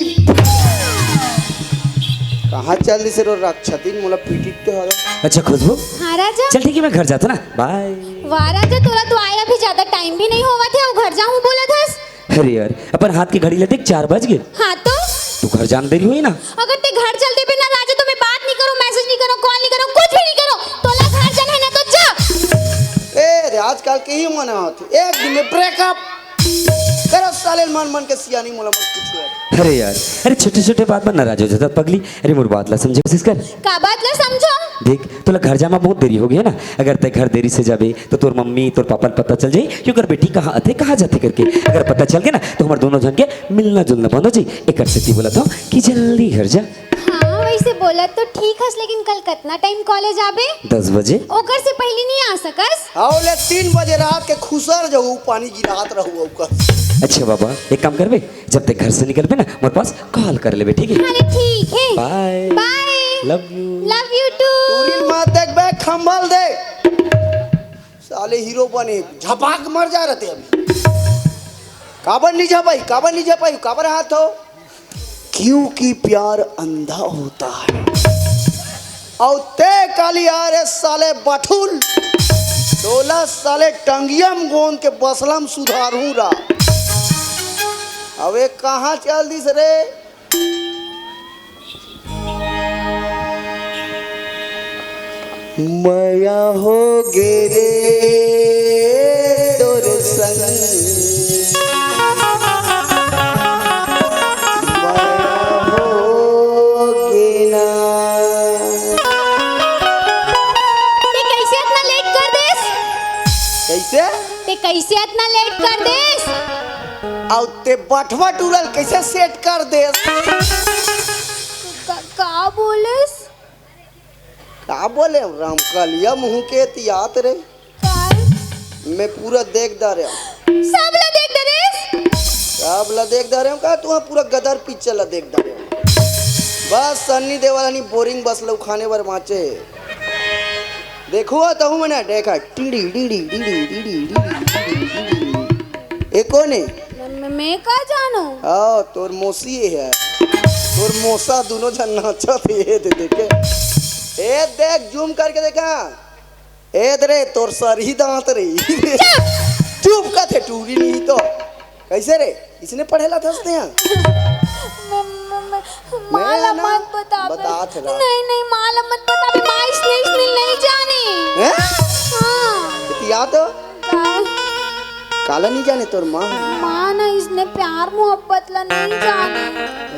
कहाँ चल दिस रे राक्षसी, मोला पीटित तो हवे। अच्छा खुशबू, हाँ राजा। चल ठीक है, मैं घर जाता ना, बाय। वाह राजा, तोला तो आए अभी ज्यादा टाइम भी नहीं होवत हे, अउ घर जाहूँ बोलत हस। अरे यार, अपन हाथ के घड़ी ला देख, चार बज गे। हाँ तो? तू घर जान देरी होही ना। अगर ते घर चल देबे ना राजा, तो मैं बात नहीं करूँ, मैसेज नहीं करूँ, कॉल नहीं करूँ, कुछ भी नहीं करूँ। तोला घर जाना है ना तो जा। ए आजकल के ही मन होथे, एक दिन में ब्रेकअप। करा साले, मन मन के सियानी, मोला मत पूछो यार। अरे यार, अरे छोटे छोटे बात पर नाराज हो जाता पगली। अरे मोर बात ला समझे कोशिश कर। का बात ला समझो? देख, तोला घर जामा बहुत देरी हो गई है ना। अगर तय घर देरी से जाबे तो तोर मम्मी तोर पापा ल पता चल जाई कि ओकर बेटी कहाँ आथे, कहाँ जाथे करके। अगर पता चल गया ना तो हमार दोनों जन के मिलना जुलना बंद हो जाई। एकर सेती बोला था कि जल्दी घर जा। हाँ, वैसे बोला तो ठीक हस, लेकिन कल कितना टाइम कॉलेज आबे? दस बजे। ओकर से पहले नहीं आ सकस? आओ ले, तीन बजे रात के खुसर जाऊ, पानी गिरात रहू ओकर। अच्छा बाबा, एक काम करबे, जब तक घर से निकलबे ना, मोर पास कॉल कर लेबे, ठीक है? अरे ठीक है। Bye. Bye. Love you. Love you too. टूरिल मार देख बे, खंभल दे। साले हीरो बने, झपाक मर जा रहते अभी। काबर नहीं झपाई, काबर नहीं झपाई, काबर हाथ हो? क्योंकि प्यार अंधा होता है। और ते काली आ रे साले बठुल, तोला साले टंगियम गोंद के बसलम सुधारू रा। अबे कहाँ चल दिस रे? मया हो गे रे तोर संग, मया हो गे ना। ते कैसे इतना लेट कर देस? कैसे? ते कैसे इतना लेट कर देस? अउ ते बठवा टूरल कैसे सेट कर देस? का, का बोलेस? का बोले रामकालिया मुंह के तियात रे? काय? मैं पूरा देख डारे हूँ। सब ला देख डारे? सब ला देख डारे हूँ का? तू पूरा गदर पिक्चर ला देख डारे हूँ। बस सन्नी देओल हनी बोरिंग बस लौ खाने बर बाँचे। देखो तहु मने देखा टीडी डीडी डीडी डीडी डीडी। ए कोन हे? मैं, मैं, मैं का जानो? हाँ, तोर मौसी हे। तोर मौसा दोनों झन नाचत हे, ये दे देखे। ए देख, जूम करके देखा। ए दे रे, तोर सरही दांत रे। चुप! चुप कथे टूरी नहीं तो। कैसे रे? इसने पढ़े ला था हंसते हैं? म-, म-, म-, माँ ला ना, मत बताबे। बतात रहा। नहीं, नहीं, माँ ला मत बताबे। माँ इसने, इसने नहीं जाने। हैं? हाँ। बतिया तो? का? काला नहीं जाने तोर माँ? माँ ना इसने प्यार मोहब्बत ला नहीं जाने।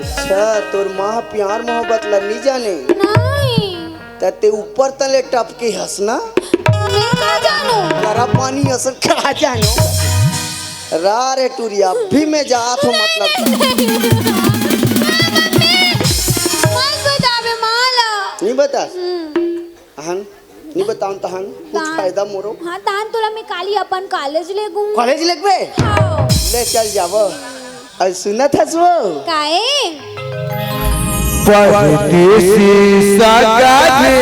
अच्छा, तोर माँ प्यार मोहब्बत ला नहीं जाने? नहीं। त ते ऊपर तले टपके हस ना? मैं का जानो? करा पानी असन का जानो? रा रे टूरी, अभी मैं जात हूँ, मतलब। नहीं, नहीं, नहीं। मत बताबे माँ ला। नहीं बता? हम्म। अहन, नहीं बताऊँ तहन, कुछ तान। फायदा मोरो। हाँ, तान तोला मैं काली अपन कॉलेज ले गूँ। कॉलेज लेगबे? हाँ। ले चल जाबो। अउ सुनत हस वो? काए? परदेसी सगा रे,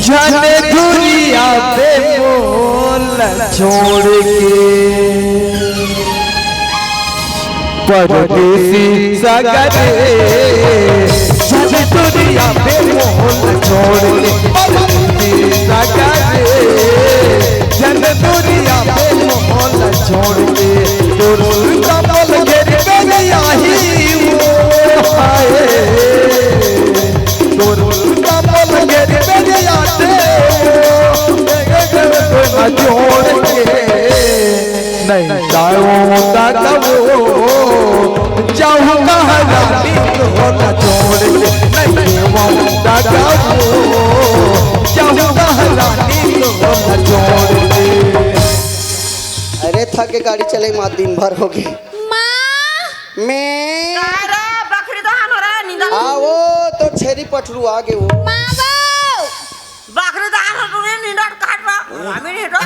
झन दुरिहा बे मोला छोड़ के। परदेसी सगा रे, झन दुरिहा बे मोला छोड़ के। परदेसी सगा रे, झन दुरिहा बे मोला छोड़ के। तोर कमल घेर बेरिया ही वो हाय। तोर कमल घेर बेरिया ते वो, ना छोड़ के। नहीं जाऊँ दादा वो, जाऊँ कहाँ रानी तोला छोड़ के। नहीं जाऊँ दादा वो, जाऊँ कहाँ रानी तोला छोड़ के। अरे थक के गाड़ी चले माँ, दिन भर हो गए। माँ। मैं। अरे बकरी तो हम रे निंदा। आ वो तो छेरी पठरू आ गए वो। माँ वो। बकरी दान हो तूने निंदत काट बा। हरामी नहीं तो।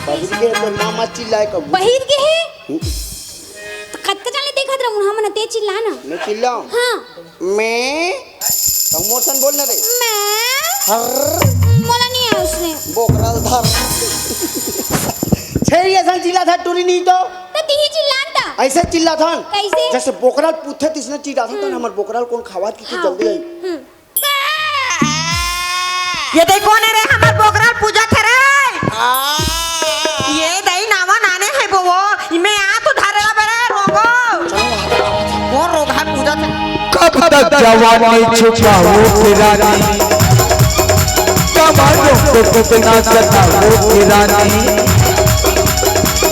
बहिर के तो मामा चिल्लाए कब? बहिर के हे? हम्म। तो कतका जाने देखत रहूं, हम न ते चिल्ला ना। मैं चिल्लाऊं? हाँ। मैं? तो मोर सन बोल ना रे। मैं? हर। मोला नहीं आया उसने। बोकराल धर। छेरी असन चिल्ला था टूरी नहीं तो। तो तिही चिल्लान था। ऐसे चिल्ला था। कैसे? जैसे बोकराल पूछे तिसने चिल्ला था, तो हम्म। हमार बोकराल कौन खावा की हाँ। जल्दी आई। हम्म। ये दे कोन हे रे, हमर बोकरा ल पूजत हे रे। आ। ये दई नावा नाने हे बोवो, इमे आ तो धरे ला बेरे रोगो। वो रोगहा पूजत हे। कब तक जवानी छुपाओ फिरानी? कमालों को कितना सताओगे रानी,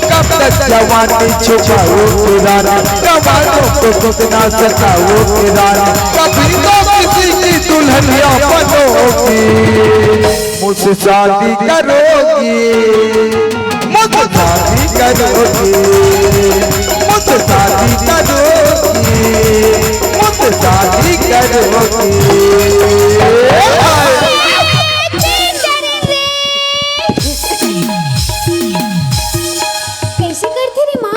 कब तक जवानी छुपाओगे रानी, कमालों को कितना सताओगे रानी, कभी तो किसी की दुल्हनिया बनोगी, मुझसे शादी करोगी, मुझसे शादी करोगी, मुझसे शादी करोगी, मुझसे शादी करोगी। कइसे करथे रे माँ?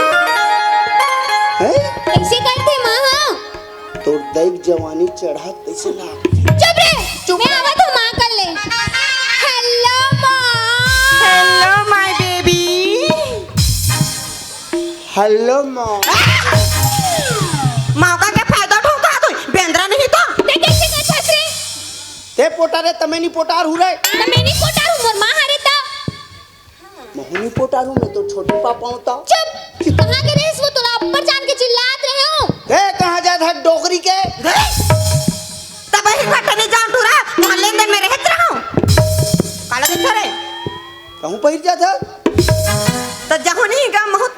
हैं? कइसे करथे माँ? तोर दई के जवानी चढ़त कइसे लागथे? चुप रे, चुप। मैं आवत हूँ माँ कर ले। Hello माँ। Hello my baby। Hello माँ। मौका के फायदा उठाहूँ का तू? बेंदरा नहीं तो। ते कइसे करथस रे? ते पोटार हे त मैं नी पोटार हूँ रे। त मैं नी पोटार हूँ, मोर माँ हरे त। महूँ नी पोटार हूँ, मैं तो छोटे पापा हूँ त। चुप। कहाँ के रहिस वो? तोला अब्बड़ जान के चिल्लात रहे हूँ। ते कहाँ जात हस डोकरी के? तब ही घटने जाऊँ टूरा, वहाँ लेन देन में रहत रहूँ। काला देखा रे? कहूँ पहिर जात हस? त जहूँ नहीं गा महूँ।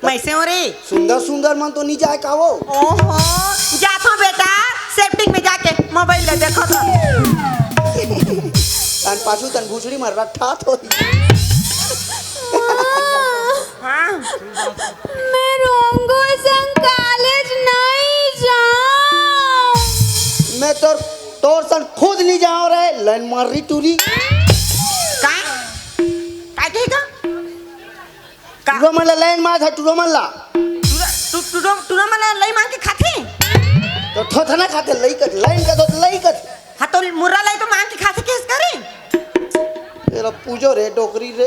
मैं से हो रे। सुंदर सुंदर मन तो नहीं जाए का वो? ओहो, जात हूँ बेटा, सेप्टिक में जाके मोबाइल ले देखो तो। तन पाछू तन भुसड़ी में रट्ठा तो। हाँ। मैं रोंगो संग कॉलेज नहीं जाऊँ। मैं तोर, तोर संग खुद नहीं जाऊँ रे, लाइन मार रही टूरी। का? का कही का? का? टूरा मन ला लाइन मार था, टूरा मन ला। टूरा, टू-, टूरा, टूरा मन ला लई मांग के खाथे? तो थोथना खाथे, लई कथे, लाइन कथे तो लई कथे। हाँ, तो मुर्रा लई तो मांग के खाथे, केस करे? तेरा पूजो रे, डोकरी रे।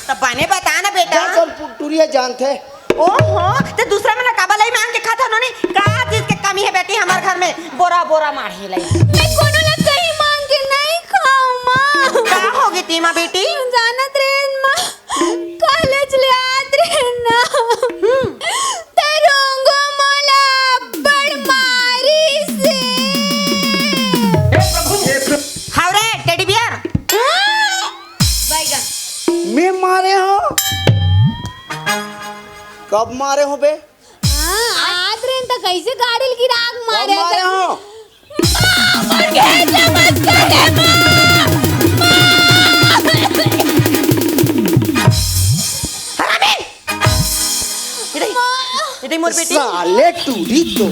त बने बता ना बेटा। जा कर पु-, टूरिया जानथे। ओहो, ते दूसरा मन ला काबर लई मांग के खाथे नोनी? का चीज के कमी है बेटी हमर घर में? बोरा बोरा माढ़े लई। मैं कोनो ला कहीं मांग के नहीं खाऊं माँ। का होगे तीमा बेटी? जानत रे माँ। कॉलेज ले आत रहे ना, त रोंगो मोला अब्बड़ मारिस हे। हाव रे, टेडी बियर। बैगन। मैं मारे हो? कब मारे हो बे? हाँ, आत रहे त कइसे गाड़ी ल गिरा के कब मारे मारे हो? माँ, मोर घेंच मत करे, माँ। माँ। हरामी! इधर, माँ। इधर मोर बेटी। साले टूरी तो,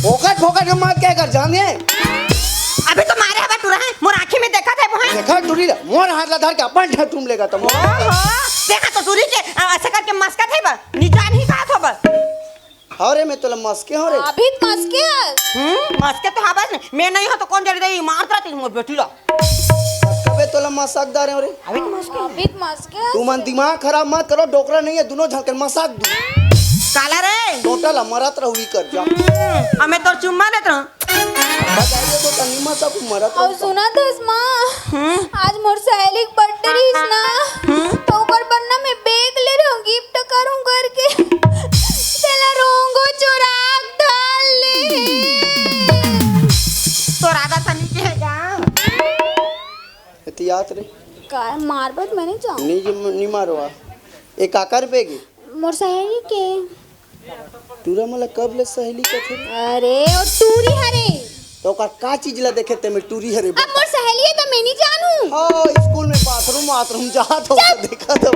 फोकट, फोकट के मार के कर जाने। अभी तो मारे हवा टूरा है, मोर आँखी में देखा थे वो है। देखा टूरी ला, मोर हाथ ला धर के अपन ठा टूम लेगा तो। ओहो, देखा तो टूरी के, अ, ऐसे करके मस्का थे बा, निजान ही कहा था बा। अरे, मैं तोला मस्के हो रे। अभी त मस्के हस। हम्म, मस्के तो हाँ बस, मैं नहीं हो तो कौन जड़ी दे, मारत रहती मोर बेटी ला। कबे तोला मसकदार हो रे। अभी त मस्के। अभी त मस्के हस। तुमन दिमाग खराब मत करो, डोकरा नहीं है, दोनों झन के मसक दू। काला रे। टोटल मरत रहू ई कर जा। हम्म, अब मैं तोर चुम्मा लेत रहूं। बजाइए तो तनी मसक मरत अउ रहू। सुनत हस माँ, हम्म। आज मोर सहेली के बर्थडे रहिस ना, हम्म। त ओकर बर ना मैं बैग ले रहूं, गिफ्ट करूं करके। तेला रोंगो चोरा के धर ले। तोर आदत नहीं के है का? एहतियात रे। का मारबत मैंने जाऊं? नहीं, ये म-, नहीं मारवा। ए काकर बैग हे? मोर सहेली के। टूरा मन ला कब ले सहेली कथे? अरे, ओ टूरी हरे। त ओकर का चीज ला देखे ते में टूरी हरे अब बता। मोर सहेली हे त मैं नहीं जानू। हाँ, स्कूल में बाथरूम वाथरूम जात हो चुप। देखा तो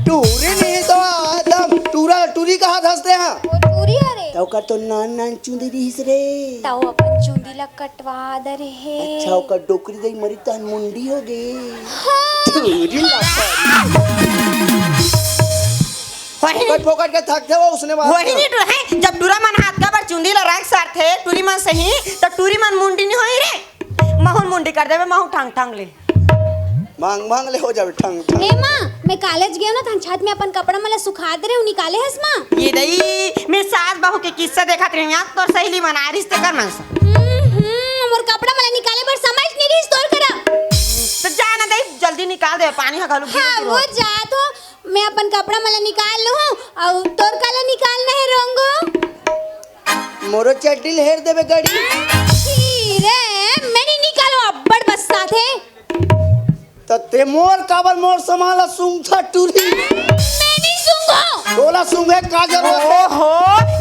टूरी नहीं तो एकदम टूरा टूरी कहा हंसते हैं। ओ टूरी हरे। त ओकर तो नान नान चुंदी रहिस रे। त ओ अपन चुंदी ला कटवा दे रहे। अच्छा, ओकर डोकरी दई मरी तहन मुंडी हो गे। हाँ। टूरी ला वही फोकट फोकट के थकथे वो उसने बात वही कर। नहीं टूरा है, जब टूरा मन हाथ का बर चुंदी ला रख सारथे, टूरी मन सही, त टूरी मन मुंडी नहीं होई रे। महूं मुंडी कर देबे, महूं ठंग ठंग ले। मांग मांग ले हो जाबे ठंग ठंग। ए माँ, मैं कॉलेज गयो ना, तहन छत में अपन कपड़ा मन ला सुखा दे रहे हूँ, निकाले हस माँ? ये दई, मैं सास बहू के किस्सा देखत रही हूँ, तोर सहेली मन आ रिश्ते कर मन से। हम्म, हम्म, मोर कपड़ा मन ला निकाले बर समझ नहीं रहिस तोर करा। त जा ना दई, जल्दी निकाल दे, पानी ह घलो गिर हाँ, गिर वो हो। जा तो, मैं अपन कपड़ा मन ला निकाल लूँ, अउ तोर काला निकालना है रोंगो? मोरो चड्डी ल हेर देबे गड़ी। छी, रे, मैं नहीं निकालो, अब्बड़ बस्साथे। त ते मोर काबर मोर समान ला सूंघथा टूरी? मैं नहीं सूंघो। तोला सूंघे का जरूरत हे? ओहो,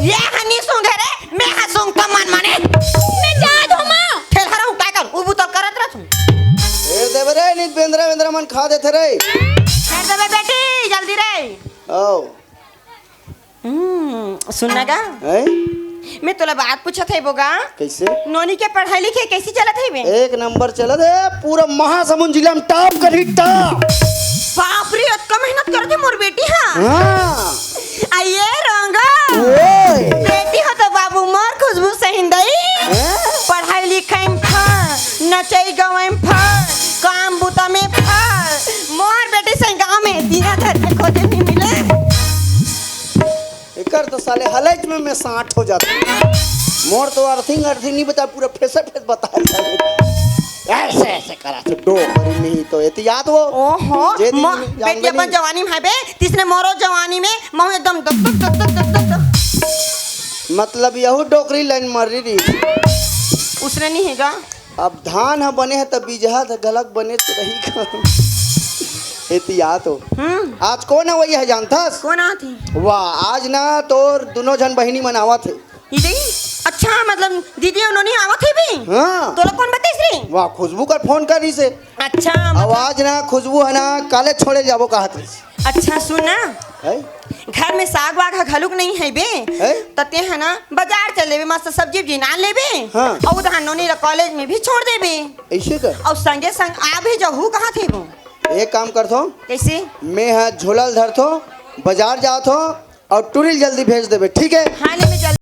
ये ह नहीं सूंघे रे, मैं ह सूंघथों मन माने। मैं जात हों माँ। ठेलहा रहूं, काय करूं? उबू तो करत रहथूं। फेर देबे रे, नहीं बेंदरा वेंदरा मन खा देथे रे। फेर देबे बेटी, जल्दी रे। आओ। हम्म, सुन ना गा। हैं? मैं तोला बात पूछत हे बोगा। कैसे? नोनी के पढ़ाई लिखाई कैसे चलत हे बे? एक नंबर चलत हे, पूरा महासमुंद जिला में top करही top। बाप रे, अतका मेहनत करत हे मोर बेटी हा। हाँ। आइए रंगा। ओए। बेटी हो तो बाबू मोर खुशबू सहिंदई। हैं? पढ़ाई लिखाई में फल, नचई गवई में फल, काम बुता में फल। मोर बेटी सही गाँव में दीना धर के खोजे नहीं मिले। एकर तो साले हलैच में मैं सांठ हो जाता। मोर तो अर्थिंग अर्थिंग नहीं बता, पूरा फेसे फेस बता। ऐसे ऐसे करा तो डो करी नहीं तो एहतियात हो। ओहो, जे दिन म-, जान बेटी बनी। अपन जवानी में है बे, तिसने मोरो जवानी में महू एकदम दक दक दक दक दक दक। मतलब यहू डोकरी लाइन मर रही। उसने नहीं है गा। अब धान ह बने हे त बीजहा त घलक बने त रही। एहतियात हो। हम्म। आज कोन अवइया हे जानथस? कोन आत हे? वाह, आज ना तोर दुनो झन बहिनी मन आवत हे। ई दे? अच्छा, मतलब दीदी अउ नोनी आवत हे भी? हाँ। तोला कोन बताइस रे? वाह, खुशबू कर फोन करिस हे। अच्छा, अब मतलब आज ना खुशबू ह ना काले छोड़े जाबो कहत रहिस। अच्छा सुन ना, हैं? घर में साग वाग ह घलुक नहीं है बे, हैं? त ते ह ना बाजार चल लेबे, मस्त सब्जी उब्जी नान लेबे, हाँ। अउ धान नोनी ला कॉलेज में भी छोड़ देबे। ऐसे कर। अउ संगे संग आ भी जाहू कहा थे वो। एक काम करथो, कैसे? मैं ह झोला ल धरथो, बाजार जाथो अउ टूरी ल जल्दी भेज देबे, ठीक है? हाँ, ले मैं जल्दी